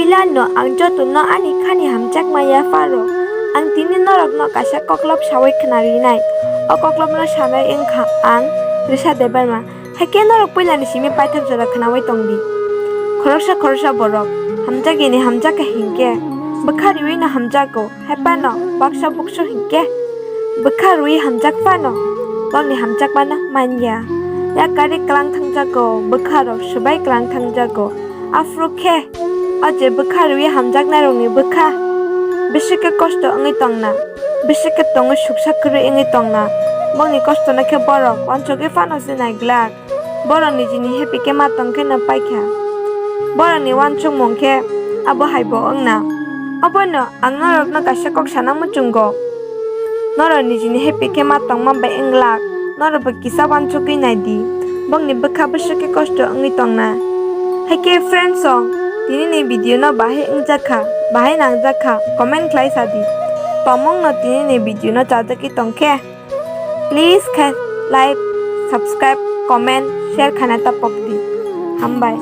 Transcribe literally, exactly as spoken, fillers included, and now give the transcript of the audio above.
Puila no ang joto no ani khani hamjakma yapha rok. Ang tini norok no kaisa koklop sawi khna rinai. O koklop no sanai wngkha ang Risha Debbarma. Haikhe norok puila ni simi paithak jora khnawi tong di. Khoroksa khoroksa borok hamjak ini hamjak kha hinkhe bwkha riwi no hamjago. Haiphano baksa buksu hinkhe bwkha rwi hamjak phano bongni hamjakmano manya. Yakari klang thangjago, bwkha rok swbai klang thangjago. Aphuru khe o je bwkha rwi hamjaknairokni bwkha bisi khe kosto wngwi tongna, bisi khe tongwi suksa kwrwi wngwi tongna. Bongni kostono khe borok uansugwi phano se naiglak. Borok nijini happy khe ma tong khe no paikha. Borokni uansukmung khe abo hai bo wngna. Obono ang norokno kaisa kok sana muchungo. Norok nijini happy khe ma tongma bai wng glak. Norok bo kisa uansugwi nai di. Bongni bwkha bwswk khe kosto wngwi tongna. Haikhe friends rok, tini ni video no bahai wngjak kha, bahai nangjak kha, comment khlai sa di. Tomung no tini ni video no chajagwi tong khe. Please khe like, subscribe, comment, share khaina ta pok di. Hambai.